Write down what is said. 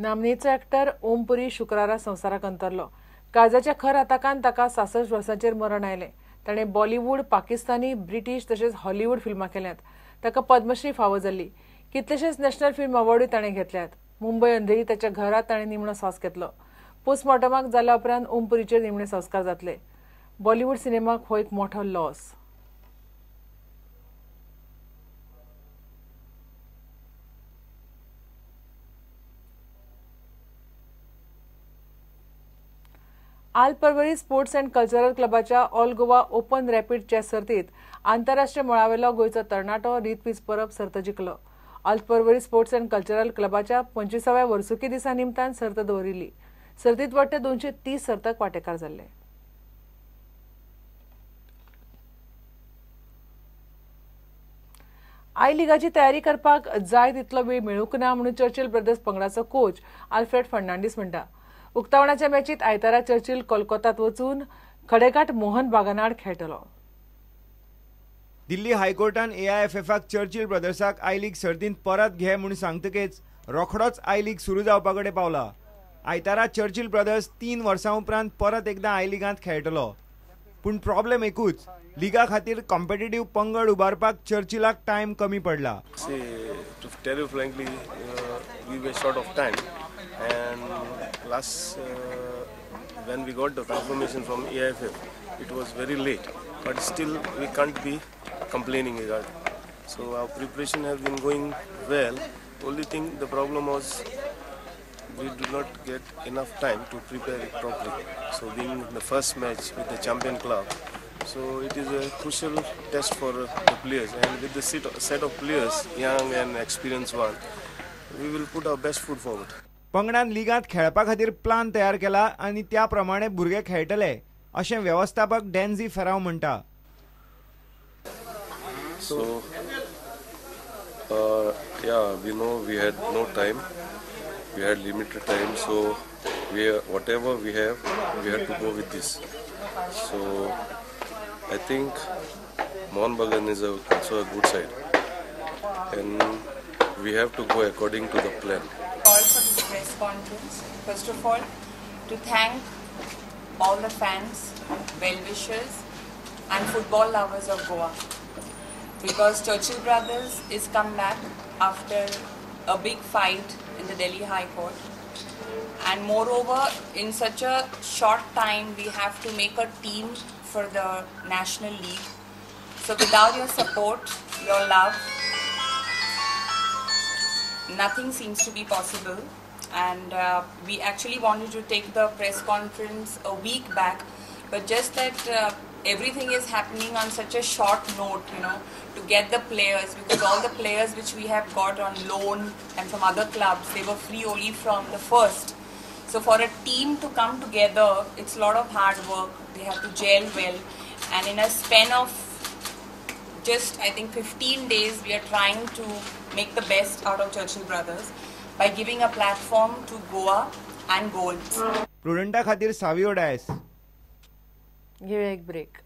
नामनेचो एक्टर ओम पुरी शुक्रारा संवसाराक अंतरलो. काळजाच्या खर आताकान ताका 66 वर्सांचेर मरण आयलें. ताणें बॉलिवूड, पाकिस्तानी, ब्रिटीश तशेंच हॉलिवूड फिल्मां केल्यांत. ताका पद्मश्री फावो जाल्ली. कितलेशेच नॅशनल फिल्म अवॉर्डूय ताणें घेतल्यात. मुंबय अंधेरी ताच्या घरांत ताणें निमणो स्वास घेतलो. पोस्टमॉर्टमाक जाल्या उपरांत ओम पुरीचेर निमणे संस्कार जातले. बॉलिवूड सिनेमाक हो एक मोठो लॉस. आल पर्वरी स्पोर्ट्स अँड कल्चरल क्लबाच्या all Goa open rapid chess सर्तीत आंतरराष्ट्रीय मळावेलो गोंयचो तरणाटो रित्वीज परब सर्त जिखलो. All Porvorim sports and cultural क्लबाच्या 25व्या वर्सुकी दिसा निमतान सर्त दवरिल्ली. सर्तीत वट्ट 230 सर्तक वांटेकार जाल्ले. I लिगाची तयारी करपाक जाय तितलो वेळ मेळूंक ना म्हणून चर्चिल ब्रदर्स पंगडाचो कोच आल्फ्रेड फर्नांडीस म्हणटा. उक्तावणाच्या मॅचीत आयतारा चर्चिल कोलकातात वचून खडेगांठ मोहन बागानाड खेळटलो. दिल्ली हायकोर्टान एआयएफएफाक चर्चिल ब्रदर्साक I league सर्तींत परत घे म्हूण सांगतकीच रोखडोच I league सुरू जावपा कडेन पावला. आयतारा चर्चिल ब्रदर्स 3 वर्सां उपरांत परत एकदां I लिगांत खेळटलो. पूण प्रॉब्लेम एकूच, लिगा खातीर कॉम्पिटिटिव्ह पंगड उबारपाक चर्चिलाक टायम कमी पडला. And last when we got the confirmation from AIFF, it was very late, but still we can't be complaining regard. So our preparation has been going well. Only thing, the problem was we do not get enough time to prepare it properly. So being the first match with the champion club, so it is a crucial test for the players, and with the set of players, young and experienced one, we will put our best foot forward. पंगडान लिगांत खेळपा खातीर plan तयार केला आनी त्या प्रमाणे भुरगे खेळटले अशें वेवस्थापक डॅन्झी फेराव म्हणटा. So yeah, we know we had no time, we had limited time, so we whatever we have, we had to go with this. So I think Mohun Bagan is also a good side, and we have to go according to the plan. Call for this press conference. First of all, to thank all the fans, well-wishers and football lovers of Goa, because Churchill Brothers is come back after a big fight in the Delhi High Court, and moreover in such a short time we have to make a team for the National League. So without your support, your love, nothing seems to be possible. And we actually wanted to take the press conference a week back, but just that everything is happening on such a short note, you know, to get the players, because all the players which we have got on loan and from other clubs, they were free only from the first. So for a team to come together, it's a lot of hard work. They have to gel well, and in a span of just I think 15 days, we are trying to make the best out of Churchill Brothers by giving a platform to Goa and Goans. Prudenta खातीर सावियो डायस. घेऊया एक break.